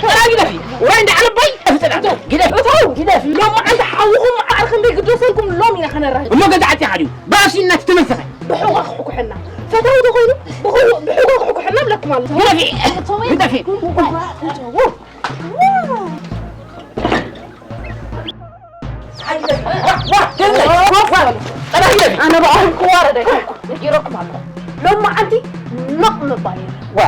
ጥራይ ግደፊ። ወይ እንዳ ዓለባይ፣ ግደፊ ጥራይ። ግደፊ። እተው። ግደፊ። ሎሚ ዓንዲ ሓውኹም መዓር ክንደይ ግደሰልኩም ሎሚ ኢና ከነራይ። እሞ ገዛ ዓፂኻ ድዩ? ባእሲ እናተተመሰኸ። ብሕቑ ክሕኩሐና። ፈታዊ ተኾይኑ ብሕቑ፣ ብሕቑ ክሕኩሐና ብለኩም ኣሎ። ግደፊ። ግደፊ። ኣነ ብኣኹም ክዋረድ ኣይኮንኩ፣ ነጊረኩም ኣለኹ። ሎሚ መዓልቲ ኖቕ ምባል የለን። ዋ፣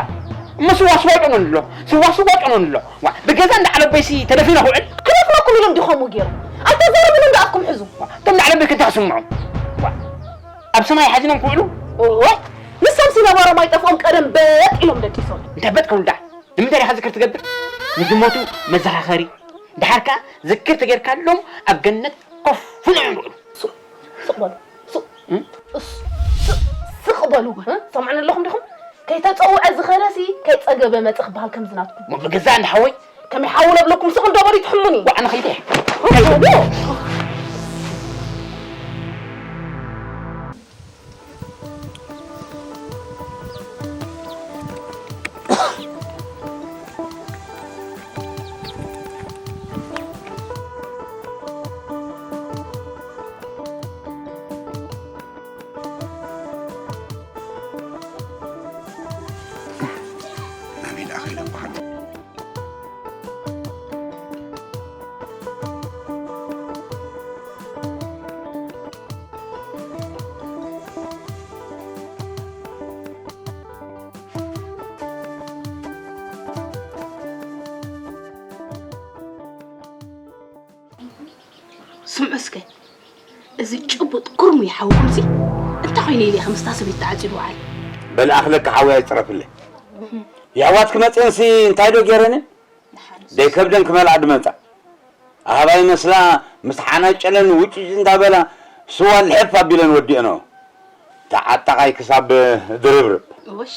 እሞ ስዋ ስዋ ጨኖ ንሎ፣ ስዋ ስዋ ጨኖ ንሎ። ዋ፣ ብገዛ እንዳ ዓለበይሲ ተደፊነ ክውዕል? ክደፍረኩም ኢሎም ዲኾም ገይሮም? ኣይተዛረቡን እንዳ ኣፍኩም ሕዙ። ዋ፣ እቶም እንዳ ዓለበይ ክንታ ክስምዑ? ዋ፣ ኣብ ሰማይ ሓዚኖም ክውዕሉ? ኦይ፣ ንሶምሲ ነበሮም ኣይጠፍኦም ቀደም በጥ ኢሎም ደቂሶም። እንታይ በጥ ክብሉ ደኣ? ንምንታይ ዲኻ ዝክር ትገብር? ንዝሞቱ መዘኻኸሪ። ደሓር ከኣ ዝክር ተጌርካሎም ኣብ ገነት ኮፍ ኢሎም እዮም ዝውዕሉ። ሱቕ፣ ሱቕ በሉ። ሱቕ፣ እም? ሱቕ፣ ሱቕ በሉ። እ? ሰምዑኒ ኣለኹም ዲኹም? ከይተጸውዐ ዝኸደሲ ከይጸገበ መጸ ክበሃል ከምዚ ናትኩም። እሞ ብገዛእ እንዳ ሓወይ? ከመይ ሓው ነብለኩም ሱቕ እንዶ በሉ ይትሕሙኒ። ዋዕ ንኸይደ። ኣሜን ኣኺለ በዓል። ስምዑ እስከ፣ እዚ ጭቡጥ ኩርሙይ ሓውኹምሲ እንታይ ኮይኑ ኢለ ከምስታ ሰበይቲ ተዓጺዱ ወዓል? በል ኣኽለኪ ሓወይ ኣይጽረፍለይ። የሕዋትኪ መጺኤንሲ እንታይ ዶ ገይረንን? ደሓንስ። ደይ ከብደን ክመልኣ ድመጻ። ኣህባይ መስላ ምስ ሓናጨለን ውጭጭ እንዳበላ ስዋ ልሕፍ ኣቢለን ወዲአንኦ። ተዓጣቓይ ክሳብ ድርብርብ። እወሽ፣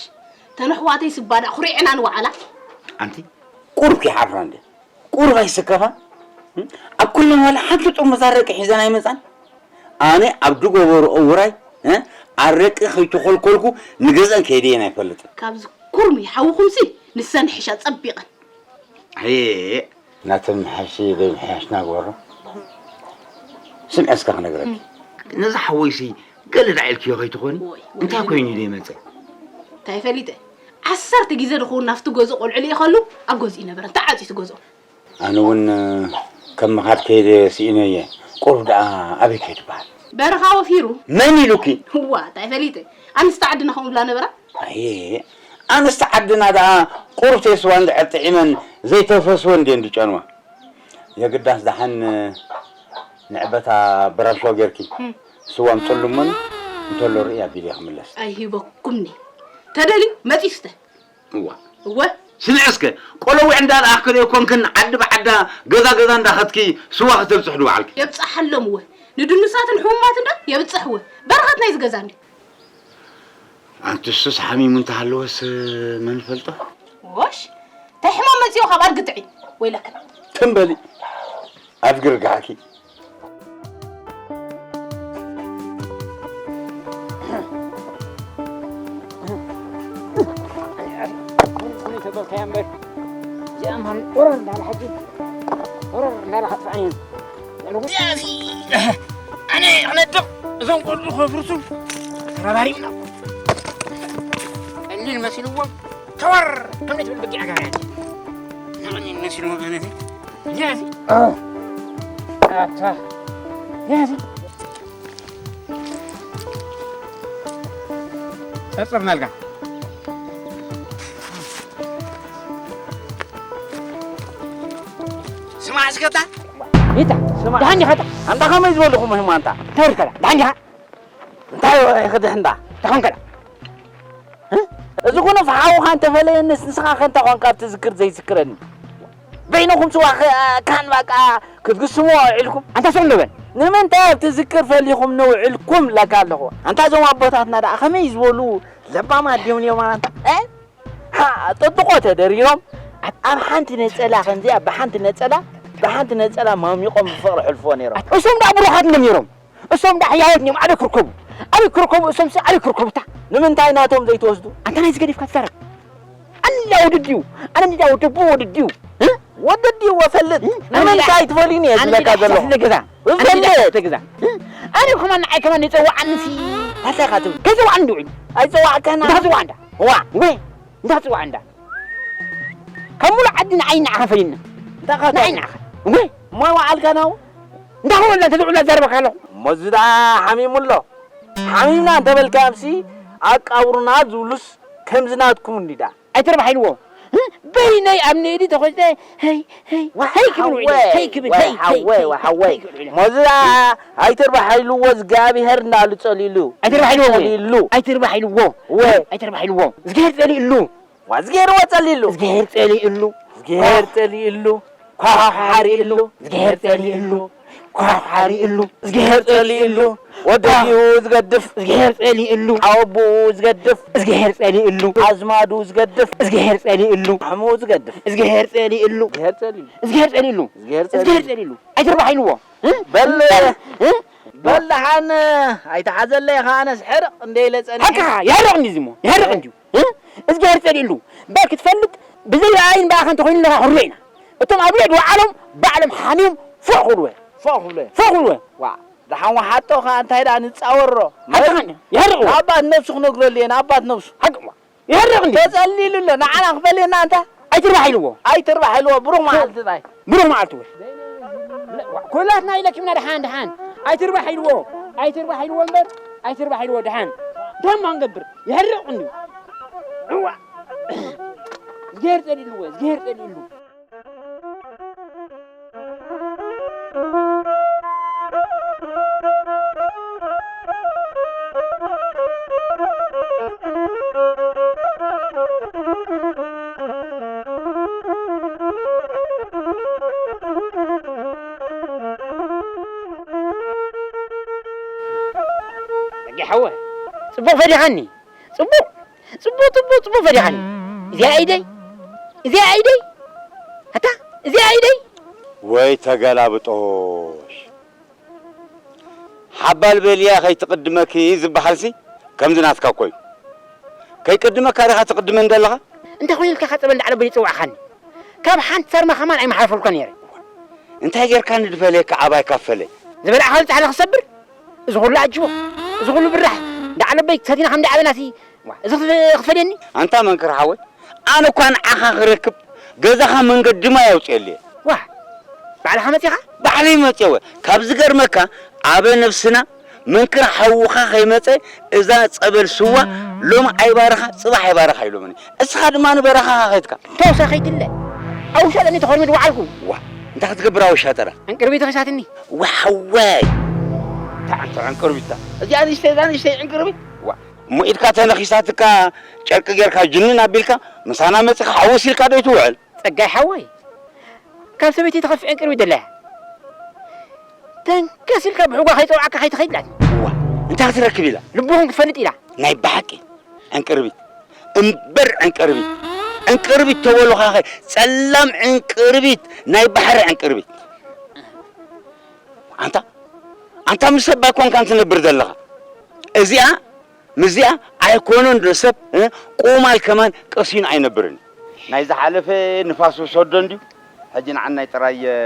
ተን ኣሕዋተይ ስባዳ ኩሪዕናን ወዓላ። ኣንቲ ቁሩብ ከይሓፍራ እንዴ? ቁሩብ ኣይስከፋ? ኣብ ኩለን ዋላ ሓንቲ ጥርሙዝ ኣረቂ ሒዘን ኣይመጻን? ኣነ ኣብ ድጎበርኦ ውራይ፣ እ፣ ኣረቂ ከይተኾልኮልኩ ንገዝአን ከይደየን ኣይፈልጥን። ካብዚ ኩርሙይ ሓውኹምሲ ንሰን ይሕሻ ጸቢቐን። ኣየ፣ ናተን ምሓሽ ዘይምሕያሽና ግበሮ። ስምዒ እስከ ክነግረኪ። ነዚ ሓወይሲ ገለ ደኣ ኢልክዮ ከይትኾኒ? ወይ፣ ወይ፣ እንታይ ወይ። ኮይኑ ደይመጸ? እንታይ ፈሊጠ? ዓሰርተ ግዜ ድኸውን ናብቲ ገዝኡ ቆልዑ ልኢኸሉ ኣብ ገዝኡ ይነበረ። ተዓጽዩ እቲ ገዝኡ። ኣነ እውን ከም ምኻድ ከይደ ስኢነየ። ቁሩብ ደኣ ኣበይ ከይዱ በሃል? በረኻ ወፊሩ። መን ኢሉኪ? እዋ፣ እንታይ ፈሊጠ? ኣንስቲ ዓድና ከምኡ ብላ ነበራ? ኣየ፣ ኣንስቲ ዓድና ደኣ ቁሩብ ተይ ስዋ እንድሕር ጥዒመን ዘይተፈስወን ድየን ዝጨንዋ? የግዳስ ደሓን ንዕበታ ብራሾ ጌርኪ እም። ስዋ ኣምጽሉሞኒ እንተሎ ርእይ ኣቢለ ክምለስ። ኣይሂበኩምኒ። ተደልዩ መጺኡ ስተ። እዋ። እወ። ስምዒ እስከ፣ ቆለውዕ እንዳለኣኽክን እኮንክን ዓዲ ብዓዳ፣ ገዛ ገዛ እንዳኸድኪ ስዋ ከተብጽሕ ድበዓልኪ። የብጽሓሎም እወ። ንድኑሳትን ሕሙማትን ዶ የብጽሕ እወ። በረኸት ናይዚ ገዛ እንድዩ። ኣንቲ እሱስ ሓሚሙ እንተሃለወስ መን ይፈልጦ? ወሽ፣ እንታይ ሕማም መጺኡ ካብ ኣድጊ ጥዒ። ወይለከ። ትም በሊ። ኣድጊ ርግሓኪ። ኩኒ ተበልካያ እምበር። እዚኣ ማን ወረር እንዳለ ሕጂ ወረር እንዳለ ከጥፍኣኒ። ያዚ፣ ኣነ ክነድቕ፣ እዞም ቆልዑ ከፍርሱ ተረባሪብና። ቀሊል መሲልዎም ተወር ከም ትብል በጊዕ ጋር ያለ። ንቐሊል መሲልዎም ኣነ። ያዚ። ኣታ። ያዚ። ጸርጸርናልካ። ስማ እስከታ። ይታ፣ ስማ። ደሓን ዲኻ? ኣንታ ከመይ ዝበልኹም ህማ ኣንታ? እንታይ ወልከላ? ደሓን ዲኻ? እንታይ ወረ ክድሕ እንዳ? ደሓን ከላ? እ? እዚ ኩነ ፍሓውኻ እንተፈለየንስ ንስኻ ከንታ ኾንካ ኣብቲ ዝክር ዘይዝክረኒ? በይንኹም ስዋ ኸ-፣ ካን ባቃ ክትግስምዎ ውዒልኩም? ኣንታ ስቕ እንዶ በል። ንምንታይ ኣብቲ ዝክር ፈሊኹም ንውዕልኩም ለካ ኣለኹ? ኣንታ እዞም ኣቦታትና ደኣ ከመይ ዝበሉ ለባማት ድዮም ነይሮም ኣንታ? እ? ሃ፣ ጥጥቖ ተደሪሮም ኣብ፣ ኣብ ሓንቲ ነጸላ ከምዚኣ ብሓንቲ ነጸላ፣ ብሓንቲ ነጸላ ማሚቖም ብፍቕሪ ሕልፍዎ ነይሮም። እሶም ደኣ ብሩኻት እንድዮም ነይሮም። እሶም ደኣ ሕያዎት እንድዮም። ኣበይ ክርከቡ? ኣበይ ክርከቡ? እሶምሲ ኣበይ ክርከቡታ? ንምንታይ ናቶም ዘይትወስዱ? ኣንታ ናይዚ ገዲፍካ ትዛረብ። ኣነ እንዳ ወዲ ድዩ? ኣነ እንዳ ወዲ ኣቦ ወዲ ድዩ? እ? ወዲ ድዩ ወፈልጥ? እ? ኣነ ንምንታይ እንዳ ትፈልዩኒ እየ ኣነ ዝብለካ እንዳ ዘለኹ? ሓሳስ ገዛ። ኣነ እንዳ እፈልጥ። ሓሳስ ገዛ። እ? ኣነ ከማን ንዓይ ከማን ይጸውዓኒ ሲ። እንታይ ኢኻ ትብል? ከይጸውዓኒ እንዲሁ። ኣይጸዋዕካና። እንታይ ጽዋዕ እንዳ? ዋ። ወይ፣ እንታይ ጽዋዕ እንዳ? ካብ ሙሉእ ዓዲ ንዓይ ንዓኻ ፈሊና። እንታይ ኢኻ ንዓይ ትብል? ንዓኻ። ወይ። እሞ ይወዓልካ ናው? እንታይ ኾን እንዳ ተዝዑላ ዘርበካ ኣለኹ? እሞ እዚ ደኣ ሓሚሙ ኣሎ። ሓሚምና እንተበልካዮምሲ ኣቃብሩና ዝብሉስ ከምዚ ናትኩም እንዲ ደኣ። ኣይትርባሕ ኢልዎ። በይነይ ኣብ ንእዲ ተኾይነ፣ ሄይ፣ ሄይ፣ ዋ ሄይ ክብል ውዒለ፣ ሓወይ፣ ሄይ ክብል፣ ዋ ሄይ፣ ሄይ፣ ሓወይ፣ ሄይ፣ ዋ ሓወይ። ሄይ ክብል ውዒለ። ሞዛ ኣይትርባሕ ኢልዎ እግዚኣብሄር እንዳሉ ጸሊሉ። ኣይትርባሕ ኢልዎ ወይ? ጸሊሉ። ኣይትርባሕ ኢልዎ። ወይ። ኣይትርባሕ ኢልዎ። እግዚኣብሄር ጸሊእሉ። ዋ እግዚኣብሄር ወጸሊሉ። እግዚኣብሄር ጸሊእሉ። እግዚኣብሄር ጸሊእሉ። ኳሕ ሓሪእሉ። እግዚኣብሄር ጸሊእሉ። ኳሕ ሓሪእሉ። እግዚኣብሄር ጸሊእሉ። ወደዲኡ ዝገድፍ። እግዚኣብሄር ጸሊእሉ። ኣቦኡ ዝገድፍ። እግዚኣብሄር ጸሊእሉ። ኣዝማዱ ዝገድፍ። እግዚኣብሄር ጸሊእሉ። ኣሕሙ ዝገድፍ። እግዚኣብሄር ጸሊእሉ። እግዚኣብሄር ጸሊእሉ። እግዚኣብሄር ጸሊእሉ። እግዚኣብሄር ጸሊእሉ። እግዚኣብሄር ጸሊእሉ። ኣይትርባሕ ኢልዎ። እ? በል፣ እ? በል ደሓን ኣይትሓዘለይ ኸዓ ኣነስ ሕርቕ እንደ ኢለ ጸኒሐ። ሓቅኻ፣ የሕርቕ እንዲዩ ዝሞ፣ የሕርቕ እንዲዩ። እ? እግዚኣብሄር ጸሊእሉ። እምበር ክትፈልጥ ብዘይ ረኣይን ብኣኻን እንተኾይኑ ኣለኻ ሕሩይ ኢና። እቶም ኣብ ልዕሊ ባዕሎም፣ ባዕሎም ሓሚዮም ፎእ ክብሉ። ፎእ ክብሉ። ፎእ ክብሉ። ዋ፣ ደሓን ወሓጦ ኸዓ እንታይ ደኣ ንጻወሮ። ሓቅኻ፣ የሕርቕ። ንኣባት ነብሱ ክነግረሉ እየ፣ ንኣባት ነብሱ። ሓቂ፣ ዋ፣ የሕርቕ እንዲዩ። ተጸሊሉ ኣሎ፣ ንዓና ክፈልየና ኣንታ። ኣይትርባሕ ኢልዎ። ኣይትርባሕ ኢልዎ፣ ብሩኽ መዓልቲ ጥራይ። ብሩኽ መዓልቲ ወይ። ኩላትና ኢለኪምና ደሓን፣ ደሓን። ኣይትርባሕ ኢልዎ። ኣይትርባሕ ኢልዎ እምበር፣ ኣይትርባሕ ኢልዎ ደሓን። እንታይ እሞ ክንገብር? የሕርቕ እንዲዩ። እዋ። እዝግሄር ጸሊእልዎ፣ እዝግሄር ጸሊእሉ። ጸጋ ሓወ፣ ጽቡቕ ፈዲኻኒ። ጽቡቕ፣ ጽቡቕ፣ ጽቡቕ፣ ጽቡቕ ፈዲኻኒ። እዚኣ ኢደይ፣ እዚኣ ኢደይ፣ ኣታ፣ እዚኣ ኢደይ። ወይ ተገላብጦሽ። ሓባል በልያ ከይትቕድመኪ ዝበሃልሲ ከምዚ ናትካ እኮ እዩ። ከይቅድመካ ዲኻ ትቕድመኒ ዘለኻ? እንታይ ኮይኑልካ ኢኻ ጸበል ዳዕለ በሊ ጸዋዕኻኒ? ካብ ሓንቲ ሳርማ ከማን ኣይመሓለፈልኩን ነይረ። እንታይ ጌርካኒ ድፈለየካ ኣባይ ካብ ፈለይ? ዝበላዕኻሉ ጻሕሊ ክሰብር? እዚ ኩሉ ኣጅቦ፣ እዚ ኩሉ ብራሕ፣ ዳዕለ በይ ሰቲና ከም ዳዕበናሲ፣ ዋ፣ እዚ ክፍ-፣ ክፈልየኒ? ኣንታ መንክር ሓወይ፣ ኣነ እኳ ንዓኻ ክረክብ ገዛኻ መንገዲ ማይ ኣውፅኤሉ እየ። ዋ፣ ባዕልኻ መፂኻ? ባዕለይ መፅየ ወ። ካብ ዝገርመካ፣ ኣበ ነብስና መንክር ሓውኻ ከይመፀ እዛ ፀበል ስዋ ሎሚ ኣይባርኻ፣ ፅባሕ ኣይባርኻ ኢሎምኒ። እስኻ ድማ ንበረኻኻ ከይድካ። ተወሳኺትለ። ኣብ ውሻጠ እኒ ተኾርሚ ድወዓልኩ። ዋ፣ እንታይ ክትገብር ኣብ ውሻጠ? ዕንቅርቢት ተኺሳትኒ። ዋ፣ ሓወይ። እንታይ ኣንተ ዕንቅርቢታ? እዚኣ ንእሽተይ፣ እዛ ንእሽተይ ዕንቅርቢት? ዋ፣ እሞ ኢድካ ተነኺሳትካ ጨርቂ ጌርካ ጅንን ኣቢልካ ምሳና መጺኻ ሓውስ ኢልካ ዶ ይትውዕል? ጸጋይ ሓወይ፣ ካብ ሰበይቲ ትኸፍእ ዕንቅርቢት ደላያ። ተንከስ ኢልካ ብሕጓ ከይጸውዓካ ከይትኸይድ ኢላትኒ። እዋ፣ እንታይ ክትረክብ ኢላ? ልብኹም ክትፈልጥ ኢላ። ናይ ብሓቂ ዕንቅርቢት እምበር ዕንቅርቢት፣ ዕንቅርቢት ተበሉኻኸ፣ ጸላም ዕንቅርቢት፣ ናይ ባሕሪ ዕንቅርቢት። ኣንታ፣ ኣንታ ምስ ሰብ ኣይኮንካን ትነብር ዘለኻ። እዚኣ ምስዚኣ ኣይኮነን ዶ ሰብ፣ እ፣ ቁማል ከማን ቀሲኑ ኣይነብርን። ናይ ዝሓለፈ ንፋስ ውሰዶ እንድዩ። ሕጂ ንዓናይ ጥራይ፣ እ፣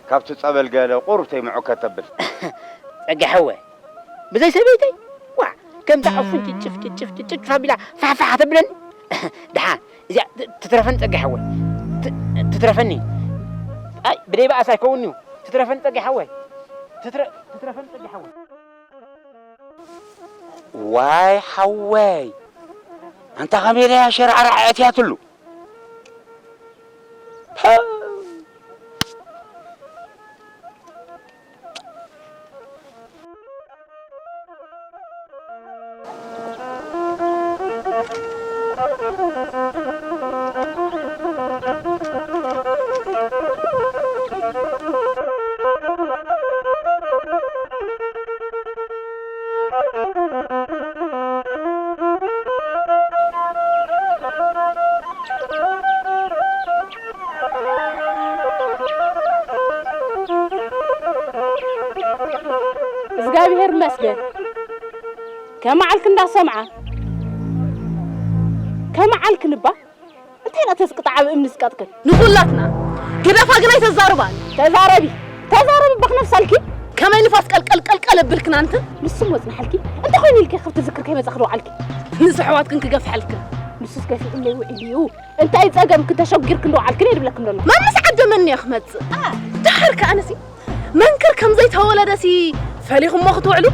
ካብቲ ጸበል ገለ ቁሩብ ተይምዑ ከተብል። ጸጋ ሓወይ፣ ብዘይ ሰበይተይ፣ ዋ፣ ከምታ ዕፉን ጭጭፍ፣ ጭጭፍ፣ ጭጭፍ ኣቢላ ፋሕፋሕ ተብለኒ። ደሓን፣ እዚኣ ት-፣ ትትረፈኒ ጸጋ ሓወይ። ት-፣ ትትረፈኒ። ኣይ፣ ብደይ በኣስ ኣይከውን እዩ። ትትረፈኒ ጸጋ ሓወይ። ትትረ-፣ ትትረፈኒ ጸጋ ሓወይ። ዋይ ሓወይ፣ ኣንታ ኸመይ ኢላ እያ ሸራዕራዕ ኣእትያትሉ? ፐው። እግዚኣብሔር ይመስገን። ከመዓልክ እንዳሰምዓ ከመዓልክ ልባ ጭቃ ተስቅጣ ዓብ እምኒ ስቀጥክን። ንኹላትና ግደፋ ግን ኣይተዛርባን። ተዛረቢ፣ ተዛረቢ በኽነፍሳልኪ። ከመይ ንፋስ ቀልቀል ቀልቀል እብልክን ኣንቲ? ንስም ወጽናሓልኪ። እንተ ኮይኑ ኢልኪ ከብ ትዝክር ከይመጻ ክደውዓልኪ። ንስ ኣሕዋትክን ክገፍሐልክን። ንሱስ ገፊሕለይ ውዒሉ እዩ። እንታይ ጸገም ክተሸጊርክን ደውዓልክን እየ ድብለክን ዘሎ። መምስ ዓደመኒ እየ ክመጽእ። ደሓር ከኣነሲ መንክር ከም ዘይተወለደሲ ፈሊኹሞ ክትውዕሉ።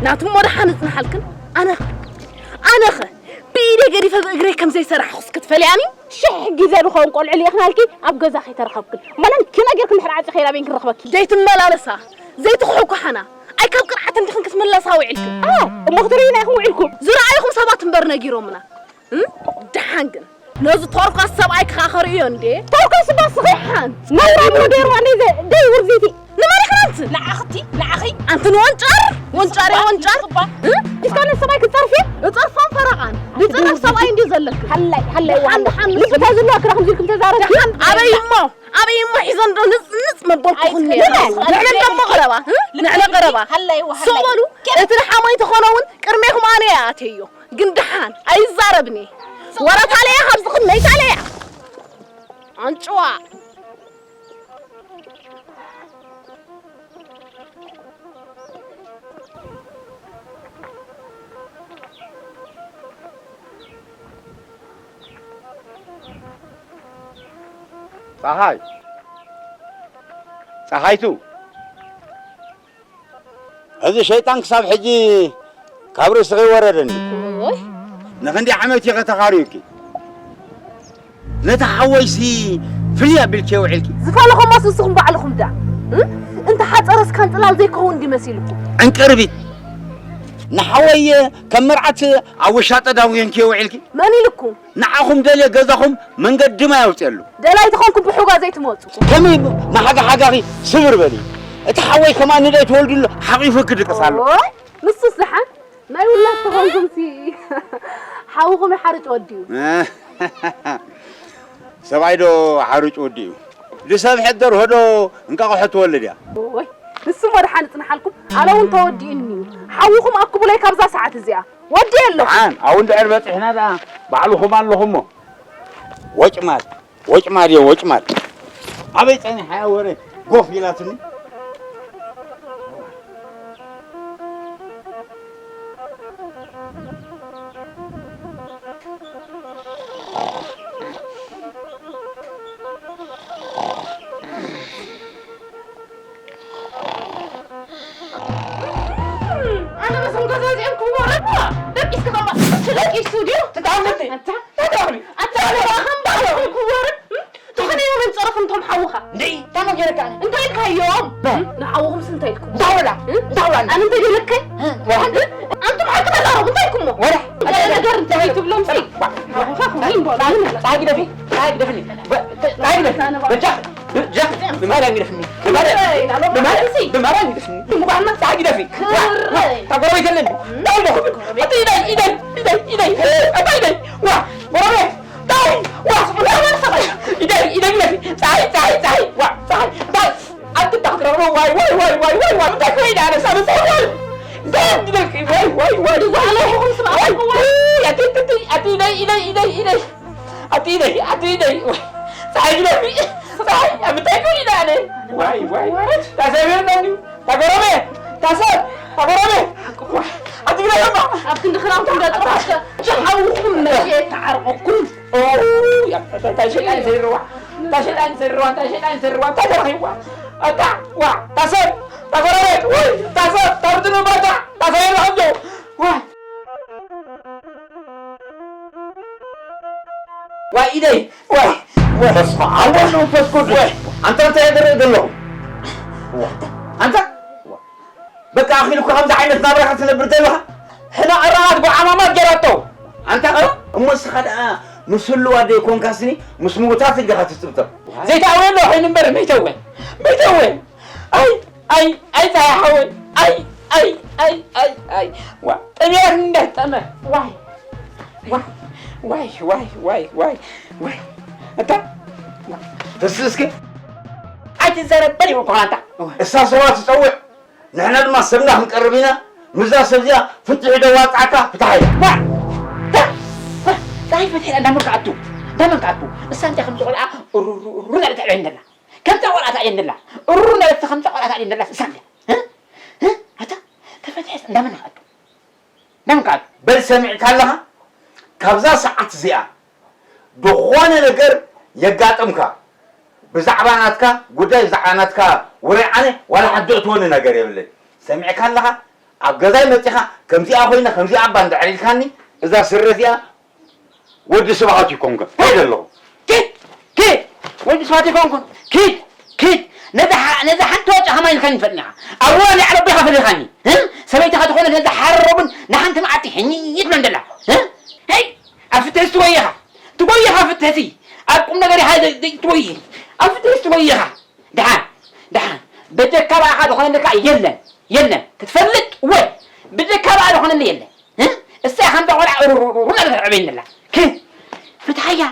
ናቱሞ ደሓን እጽናሓልክን። ኣነኸ፣ ኣነኸ ብኢደይ ገዲፈ ብእግረይ ከም ዘይሰራሕኹስ ክትፈልያኒ? ሽሕ ግዜ ዝኸውን ቆልዑ ልኢኽናልኪ ኣብ ገዛ ከይተረኸብክን። ማለን ኪና ጌርክን ድሕሪ ዓጺ ከይዳ በይን ክንረኽበኪ። ዘይትመላለሳ፣ ዘይትኹሕኳሓና። ኣይ ካብ ቅርዓት እንዲኽን ክትምለሳ ውዒልክን። ኣ፣ እሞ ክትርእዩና ኢኹም ውዒልኩም። ዝረኣዩኹም ሰባት እምበር ነጊሮምና። እም? ደሓን ግን ነዚ ቶርኳስ ሰብኣይ ክኻ ከርእዮ እንዴ? ቶርኳስ እባ ስኺ። ደሓን። ነውራ ብሎ ደይርዋ እንዴ ዘ-፣ ደይ ውርዚቲ። ንመን ኢኽን ኣንቲ? ንዓኽቲ፣ ንዓኺ። ኣንቲ ንወንጫር፣ ወንጫር እየ፣ ወንጫር። ጽባ። እ? እስካ ነቲ ሰብኣይ ክትጸርፊ? እጸርፋን ፈረቓን። ዝጸርፍ ሰብኣይ እንዲ ዘለክ። ሃላይ፣ ሃላይ፣ ደሓን፣ ዋላ። ደሓን፣ ልቢ ተዝህልዋ ክራኹም ዚልኩም ተዛረብቲ። ደሓን፣ ኣበይ እሞ? ኣበይ እሞ ሒዞ እንዶ ንጽንጽ መበልኩኹኒ። ኣይትበይ። ንዕለ ቀሞ ቀረባ፣ እ? ንዕለ ቀረባ። ሃላይ፣ ዋላ። ሱቕ በሉ። እቲ ደሓሞይ ተኾነ እውን ቅድሜኹም ኣነ እየ ኣተዮ። ግን ደሓን ኣይዛረብኒ። ወረታለያ ካብዚ ክድመይታለያ። ኣንጭዋ። ጸሓይ፣ ጸሓይቱ፣ እዚ ሸይጣን ክሳብ ሕጂ ካብ ርእስኺ ወረደኒ። እይ። ንኽንደይ ዓመት እዩ ከተኻርዩኪ? ነቲ ሓወይሲ ፍልይ ኣቢልኪ ውዒልኪ። ዝፈለኹሞስ ንስኹም ባዕልኹም ዳ። እ? እንተ ሓጸረስ ካን ጽላል ዘይከውን ድዩ መሲልኩም? ዕንቅርቢት። ንሓወየ ከም መርዓት ኣብ ውሻጠ ዳውየንኪ ውዒልኪ። መን ኢልኩም? ንዓኹም ደልየ ገዛኹም መንገዲ ማይ ኣውፅየሉ። ደላይ ተኾንኩም ብሑጋ ዘይትመፁ። ከመይ መሓጋ ሓጋኺ ስብር በሊ። እቲ ሓወይ ከማን ንደይ ተወልድሉ ሓቒፉ ክድቅስ ኣሎ። ኦይ፣ ንሱስ ደሓን ናይ ውላድ ተኾንኩምሲ ሓውኹም ይሓርጭ ወዲኡ። ሰብኣይ ዶ ሓርጭ ወዲኡ? ዝሰብሐት ደርሆ ዶ እንቃቑሖ ትወልድ እያ? ኦይ፣ ንሱ እሞ ደሓን እጽንሓልኩም። ኣነ እውን ተወዲኡኒ እዩ። ሓውኹም ኣክቡለይ ካብዛ ሰዓት እዚኣ። ወዲኤ ኣለኹ። ደሓን፣ ኣብኡ እንድሕር በጺሕና ደኣ ባዕልኹም ኣለኹሞ። ወጭማል፣ ወጭማል እየ፣ ወጭማል። ኣበይ ጸኒሓ እያ ወረ ጎፍ ኢላትኒ? ኣነ በዞም ገዛ እዚኦም ክዋረድ እባ። ደቂስኪ ከማ ትደቂሱ ድዩ? ትጣምርቲ። ኣታ። ትጣምሪ። ኣታ ባዕልኹም ክዋረድ። እም? ትኾነ እዮም ጸረፍን እቶም ሓውኻ። እንዴ፣ ታማ ገይረካ ኣነ። እንታይ ኢልካዮም? ባ። ንሓውኹምስ እንታይ ኢልኩም? እንታይ ወላ? እ? እንታይ ወላ? ኣነ እንታይ ገይረካይ? እ? ኣንቱም ሓቂ ተዛረቡ፣ እንታይ ኢልኩሞ? ወላ። ገለ ነገር እንታይ ትብሎም ሲ? ባ። ሓውኻ ክውን በሉ። ጻጊ ደፊ፣ ጻጊ ደፊ። ጻጊ ደፊ። በጃ፣ በጃ፣ ብማርያም ግደፍኒ። ብማርያም፣ ብማርያም፣ ብማርያም ግደፍኒ። ሙባህና ጻጊ ደፊ። ዋ፣ ዋ፣ ታጎረቤት የለን። ዳው ደኹ። ኣቲ ኢደይ፣ ኢደይ፣ ኢደይ፣ ኢደይ። ኣታ ኢደይ። ዋ፣ ጎረቤት። ታይ፣ ዋ፣ ዋ፣ ዋ፣ ሰባይ። ኢደይ፣ ኢደይ፣ ኢደይ። ጻይ፣ ጻይ፣ ጻይ። ዋ፣ ጻይ፣ ጻይ። ኣንቲ ታክረሩ። ዋይ፣ ዋይ፣ ዋይ፣ ዋይ፣ ዋይ፣ ዋይ። እንታይ ኮይና ኣነ ሳብ እንታይ ኮይና? እንታይ ይደልክ? ዋይ፣ ዋይ፣ ዋይ፣ ዋይ። ዋይ፣ ኣቲ፣ ኣቲ፣ ኣቲ፣ ኣቲ፣ ኢደይ፣ ኢደይ፣ ኢደይ፣ ኢደይ። ኣቲ ኢደይ፣ ኣቲ ኢደይ። ዋይ፣ ጻይ፣ ኢደይ። ጻይ፣ ኣብ እንታይ ኮይና ኣነ? ዋይ፣ ዋይ፣ ዋይ። ታሰብየና እንዲሁ። ታጎረቤ፣ ታሰብ፣ ታጎረቤ። ኣቲ ግደፈማ። ኣብ ክንዲ ክራምኩም ገጽ ሮሓስከ፣ ጭሓውኹም መቼ ተዓርቐኩም? ኦ፣ ያ፣ እንታይ ሸይጣን ይሰድርዋ? እንታይ ሸይጣን ይሰድርዋ? እንታይ ሸይጣን ይሰድርዋ? እንታይ ተረኺብዋ? ኣታ፣ ዋ፣ ታሰብ፣ ታጎረቤት፣ ወይ፣ ታሰብ፣ ታርድኑ ባታ፣ ታሰብ የለ ከምዞ። ዋ። ዋይ ኢደይ፣ ዋይ፣ ዋይ። በስመ ኣብ ወወልድ ወመንፈስ ቅዱስ። ዋይ። ኣንታ እንታይ ያደረግ ዘለኹ? ኣንታ በቃ ኣኺሉ እኮ ከምዚ ዓይነት ናብራ ክትነብር ዘለኻ? ሕና ዕራቓት ብዓማማት ገይራቶ። ኣንታ እ? እሞ እስኻ ደኣ ምስ ህልዋ ደይኮንካስኒ ምስ ምዉታት እንዲኻ ትጽብጠብ። ዘይተኣወየ ኣሎ ኮይኑ እምበር መይተወ። መይተወ። ኣይ፣ ኣይ፣ ኣይ፣ ጻያ ሓወይ። ኣይ፣ ኣይ፣ ኣይ፣ ኣይ፣ ኣይ። ዋ፣ ጠሚያት እንዳጠመ። ዋይ፣ ዋይ፣ ዋይ፣ ዋይ፣ ዋይ፣ ዋይ። ኣታ፣ ተስእስኪ። ኣይትዘረበል ይብልኩ ኣታ። እሳ ሰባ ትጸውዕ፣ ንሕና ድማ ሰብና ክንቀርብ ኢና። ምስዛ ሰብ እዚኣ ፍትሒ ደዋጽዓካ ፍትሓ ኢላ። ዋ፣ ታ፣ ዋ፣ ጻይ ፈትሒ እንዳመልካ ኣቱ። እንዳመን ክኣቱ? እሳ እንታይ ከምዚ ቆልዓ ሩሩሩ እናበለት ኣዕበየኒ ዘላ? ከምዛ ቆልዓ ተዕበየኒ ዘላ? ሩሩ እናበለት ከምዛ ቆልዓ ተዕበየኒ ዘላ እሳ እንድያ። እ? እ? ኣታ ተፈትሐስ እንዳመን ክኣቱ? እንዳመን ክኣቱ? በል ሰሚዕካ ኣለኻ? ካብዛ ሰዓት እዚኣ ዝኾነ ነገር የጋጥምካ፣ ብዛዕባ ናትካ ጉዳይ፣ ብዛዕባ ናትካ ውራይ ኣነ ዋላ ሓንቲ እትወኒ ነገር የብለይ። ሰሚዕካ ኣለኻ? ኣብ ገዛይ መጺኻ ከምዚኣ ኮይነ ከምዚኣ እባ እንድሕር ኢልካኒ፣ እዛ ስረ እዚኣ ወዲ ስብሓት ይኮንኩ። ከይደ ኣለኹ። ኪድ! ኪድ! ወዲ ስብሓት ይኮንኩ። ኪድ! ኪድ! ነዛ ሓ-፣ ነዛ ሓንቲ ዋጫ ከማይ ኢልካኒ ትፈጥኒ ኢኻ። ኣብ ወላ ሊዕለ ኣቦኻ ፈሊኻኒ። እ? ሰበይትኻ ዝኾነት ነዛ ሓረር እውን ንሓንቲ መዓልቲ ሕኝይ ትብሎ እንደላ። እ? ሄይ! ኣብ ፍትሕስ ትጎይ ኢኻ። ትጎይ ኢኻ ኣብ ፍትሕሲ። ኣብ ቁም ነገር ኢኻ ዘ-፣ ዘ-፣ ትጎይ። ኣብ ፍትሕስ ትጎይ ኢኻ። ደሓን፣ ደሓን። በጀካ ብኣኻ ዝኾነልካ የለን፣ የለን። ክትፈልጥ ወይ ብጀካ ብኣ ዝኾነሊ የለን። እ? እሳ ከምዛ ቆልዓ ሩሩሩ እናበለት ተዕበየኒ ዘላ። ክ-፣ ፍትሓያ።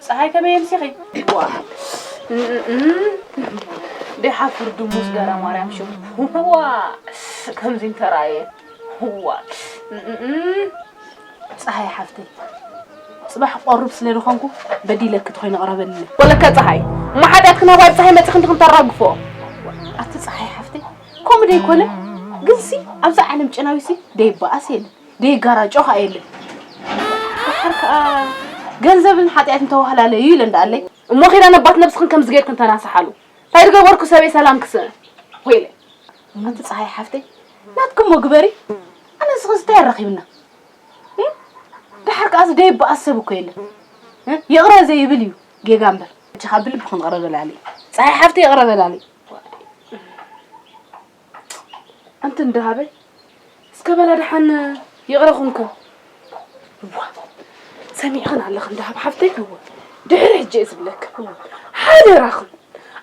ጸሓይ ከመይ ኣምሲኺ? ዋ። እም፣ እም፣ እም። ደሓ ፍርዲ ሙስ ገረ ማርያም ሽም። ዋ። ከምዚ እንተራእየ። ዋ። እም፣ እም፣ እም። ጸሓይ ሓፍተይ፣ ጽባሕ ቆርብ ስለ ዝኾንኩ በዲለኪ ተኾይነ ቅረበልኒ። ወለካ ጸሓይ፣ እሞ ሓጢኣትኪ ናባይ ጸሓይ መጺኺ እንዲኺ እንተራግፎ። ኣቲ ጸሓይ ሓፍተይ፣ ከምኡ ደይኮነ፣ ግንሲ ኣብዛ ዓለም ጨናዊሲ ደይበኣስ የለን፣ ደይጋራጮ ኸኣ የለን። ደሓር ከኣ ገንዘብን ሓጢኣትን ተዋህላለዩ ኢለ እንዳኣለይ። እሞ ኺዳ ነባት ነብስኽን ከምዚ ጌርክን ተናስሓሉ። እንታይ ዝገበርኩ ሰበይ ሰላም ክስእን? ወይለ። ኣንቲ ጸሃይ ሓፍተይ፣ ናትክሞ ግበሪ። ኣነ ንስኽስ እንታይ ኣራኺብና? እ? ደሓር ከኣ ዝደይብ በኣስ ሰብ እኮ የለን። እ? ይቕረ ዘይብል እዩ ጌጋ እምበር። ሕጂ ካብ ብልቢ ክንቕረ በላሊ። ጸሃይ ሓፍተይ ይቕረ በላሊ። ኣንቲ እንዳ ሃበይ፣ እስከ በላ ደሓን ይቕረ ኩንከ። እዋ፣ ሰሚዕኽን ኣለኽን ደሃብ ሓፍተይ? እወ። ድሕሪ ሕጂ እየ ዝብለክን። እወ። ሓደራኽን፣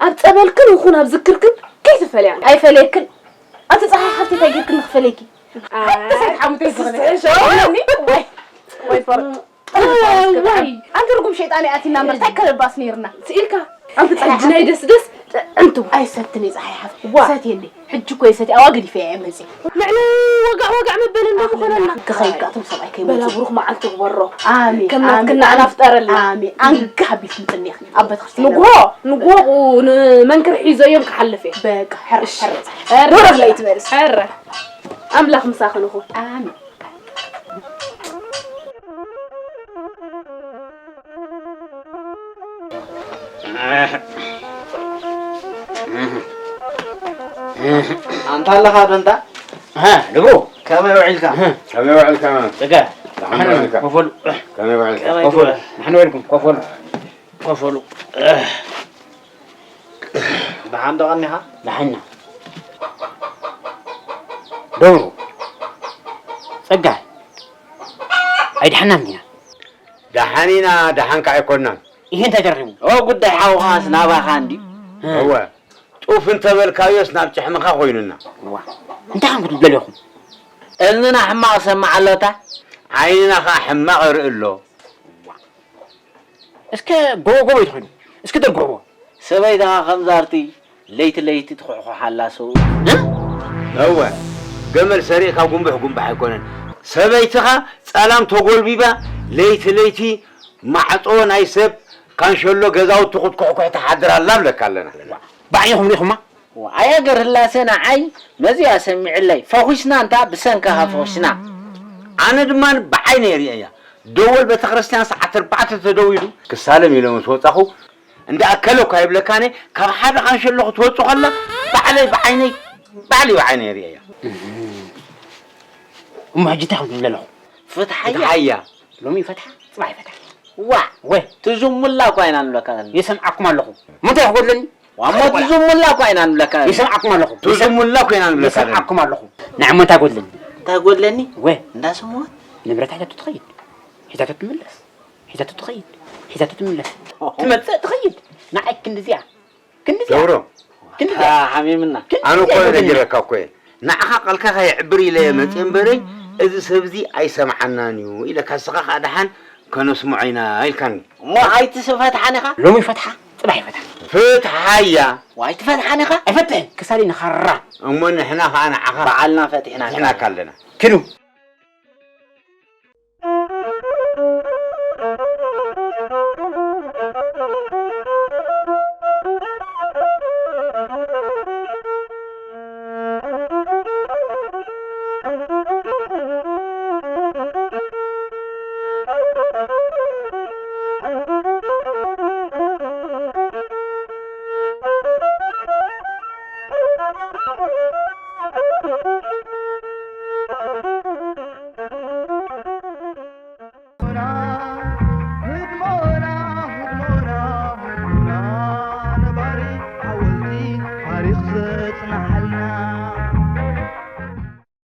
ኣብ ጸበልክን ይኹን ኣብ ዝክርክን ከይትፈለያኒ። ኣይፈለየክን። ኣንቲ ጸሓይ ሓፍተይ እንታይ ጌርክኒ ክፈለየኪ? ኣይ፣ ሓንቲ ሰብ ሓሙተይ ዝኽእለ። ትስስዕሽ፣ እወ። ወይ፣ ወይ ፈር-፣ ዋይ። ኣንቲ ርጉም ሸይጣን ኣቲና እምበር፣ እንታይ ከለባስ ነይርና? ስኢልካ። ኣንቲ ጸሓይ ሕጂ ናይ ሓፍተይ። ደስ ደስ፣ ጥዕምቲ። ኣይሰትን እየ ጸሓይ ሓፍተይ። ዋ። ሰትየኒ። ሕጂ እኮ እየ ሰትየ፣ ኣዋ ገዲፈ እየ መጽየ። መዕለ ወጋዕ ወጋዕ መበል እንዶ ምኾነና። ክኸይድ ከኣ እቶም ሰብኣይ ከይመጹ። በላ ብሩኽ መዓልቲ ግበሮ። ኣሜን፣ ከም ናትክና ኣሜን፣ ኣና ፍጠረልና። ኣሜን። ኣንጋ ኣቢልኪ ምጽኒ ኢኺ ኣብ ቤተክርስትያን። ንግሆ፣ ንግሆ ንመንክር ሒዘዮም ክሓልፍ እየ። በቃ፣ ሕረ፣ እሺ። ሕረ ጸሓይ። ሕረ። ወረድ ለይቲ በልስ። ሕረ። ኣምላኽ ምሳኽን ይኹን። ኣሜን። ኣንታ ኣለኻ ዶ እንታ? ሃ፣ ድብሩ። ከመይ ውዒልካ? ሃ። ከመይ ውዒልካ? ጽጋ። ደሓን ውዒልካ? ኮፈሉ። ከመይ ውዒልካ? ከመይ ኮፈሉ። ትውዕል? ደሓን ውዒልኩም? ኮፈሉ። ኮፈሉ። ደሓን ዶ ቀኒኻ? ደሓን ኢና። ደብሩ፣ ጸጋይ፣ ኣይደሓናን ዲና? ደሓን ኢና፣ ደሓን ከኣ ኣይኮናን። ይሄ እንታይ ተረኺቡ? ኦ፣ ጉዳይ ሓውኻስ ናባኻ እንድዩ። እወ፣ ጡፍ እንተበልካዮስ ናብ ጭሕምኻ ኮይኑና። እዋ፣ እንታይ ኮንኩ ትደልዩ ኢኹም? እዝንና ሕማቕ ሰማዕ ኣሎታ፣ ዓይንና ኸኣ ሕማቕ ይርኢ ኣሎ። እስከ ጎቦ ጎቦ ይትኾይኑ፣ እስከ ደርግሕዎ። ሰበይትኻ ከምዛ ኣርቲ ለይቲ ለይቲ ትኹሕኹሕ ኣላ ሰብኡ። እ? እወ፣ ገመል ሰሪቕካ ጉንብሕ ጉንብሕ ኣይኮነን። ሰበይትኻ ጸላም ተጎልቢባ ለይቲ ለይቲ ማዕጾ ናይ ሰብ ካንሸሎ ገዛውቲ ክትኩሕኩሕ ትሓድር ኣላ እብለካ ኣለና። ባዕልኹም ርኢኹማ? ኣየ ገርህላሰ ንዓይ ነዚኣ ሰሚዕለይ ፈኹስና እንታ ብሰንካኻ ፈኹስና። ኣነ ድማ ብዓይነይ ርእየያ። ደወል ቤተክርስትያን ሰዓት ኣርባዕተ ተደዊሉ ክሳለም ኢለ ምስ ወጻኹ እንዳ ኣከለ እኳ ይብለካኒ ካብ ሓደ ካንሸሎ ክትወጽእ ከላ ባዕለይ ብዓይነይ ባዕለይ ብዓይነይ ርእየያ። እሞ ሕጂ እንታይ ክብል ኣለኹ? ፍትሓያ። ፍትሓያ። ሎሚ ይፈትሓ፣ ጽባሕ ይፈትሓ። ዋ! ወይ! ትዝሙላ እኳ ኢና ንብለካ ዘለና። ይሰምዓኩም ኣለኹ። እሞ እንታይ ክጎድለኒ? ዋ፣ እሞ ትዝሙላ እኳ ኢና ንብለካ ዘለና። ይሰምዓኩም ኣለኹ። ትዝሙላ እኮ ኢና ንብለካ ዘለና። ይሰምዓኩም ኣለኹ። ንዓይ እሞ እንታይ ጎድለኒ? እንታይ ጎድለኒ? ወይ! እንዳ ስምዖን። ንብረት ሒዛቶ ትኸይድ። ሒዛቶ ትምለስ። ሒዛቶ ትኸይድ። ሒዛቶ ትምለስ። ትመጽእ ትኸይድ። ንዓይ ክንድዚኣ። ክንድዚኣ። ገብሮ። ክንድዚኣ። ሓሚምና። ክንድዚኣ ኣነ እኮ ይጎድለኒ። ነጊረካ እኮ እየ። ንዓኻ ቃልካ ከየዕብር ኢለ እየ መጽየ እምበረይ፣ እዚ ሰብ እዚ ኣይሰምዓናን እዩ ኢለካ፣ ንስኻ ከኣ ደሓን ከነስምዖ ኢና ኢልካኒ። እሞ ኣይትፈትሓን ኢኻ? ሎሚ ይፈትሓ፣ ጥባይ ይፈትሓ። ፍትሓያ። ዋይ ትፈትሓን ኢኻ? ኣይፈትሕን። ክሳዲ ንኸራ። እሞ ንሕና ኸዓ ንዓኻ በዓልና ፈቲሕናካ። ፈቲሕናካ ኣለና። ክዱ።